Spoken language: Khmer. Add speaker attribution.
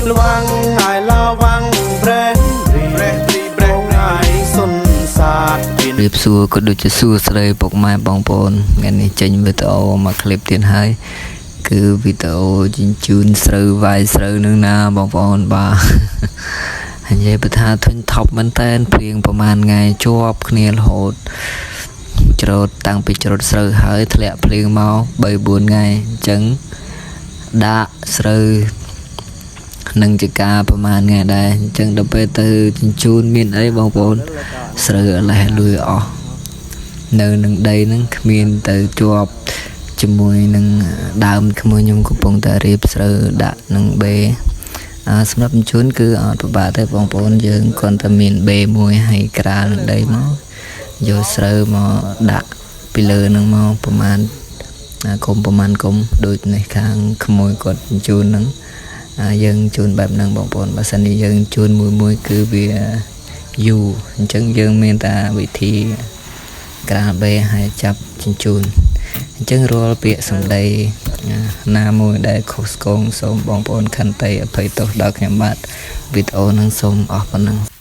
Speaker 1: លវាំងងាយឡាវាំងប្រេះប្រេះប្រេះងាយសុនសាទ
Speaker 2: រៀបសួរក៏ដូចជាសួស្តីពុកម៉ែបងប្អូនថ្ងៃនេះចេញវីដេអូមួយคลิปទៀតហើយគឺវីដេអូជញ្ជូនស្រូវវាយស្រូវនឹងណាបងប្អូនបាទ និយាយបើថាធុញថប់មែនតែនព្រៀងប្រហែលថ្ងៃជាប់គ្នារហូតច្រូតតាំងពីច្រូតស្រូវហើយធ្លាក់ភ្លៀងមក3 4ថ្ងៃអញ្ចឹងដាក់ស្រូវ នឹងជាការប្រហែលថ្ងៃដែរអញ្ចឹងដល់ពេលទៅជញ្ជូនមានអីបងប្អូនស្រូវអលេះលួយអស់នៅនឹងដីហ្នឹងគ្មានទៅជាប់ជាមួយនឹងដើមក្មួយខ្ញុំកំពុងតែរៀបស្រូវដាក់នឹងបេអាសម្រាប់ជញ្ជូនគឺអត់ពិបាកទេបងប្អូនយើងគ្រាន់តែមានបេមួយហើយក្រាលនឹងដីមកយកស្រូវមកដាក់ពីលើហ្នឹងមកប្រហែលគុំប្រហែលគុំដូចនេះខាងក្មួយគាត់ជញ្ជូនហ្នឹង អាយើងជូនបែបហ្នឹងបងប្អូនបើសិនជាយើងជូនមួយមួយគឺវាយូរអញ្ចឹងយើងមានតែវិធីក្រាលបេហើយចាប់ជញ្ជូនអញ្ចឹងរាល់ពាក្យសម្ដីណាមួយដែលខុសឆ្គងសូមបងប្អូនខន្តីអភ័យទោសដល់ខ្ញុំបាទវីដេអូហ្នឹងសូមអស់ប៉ុណ្ណឹង។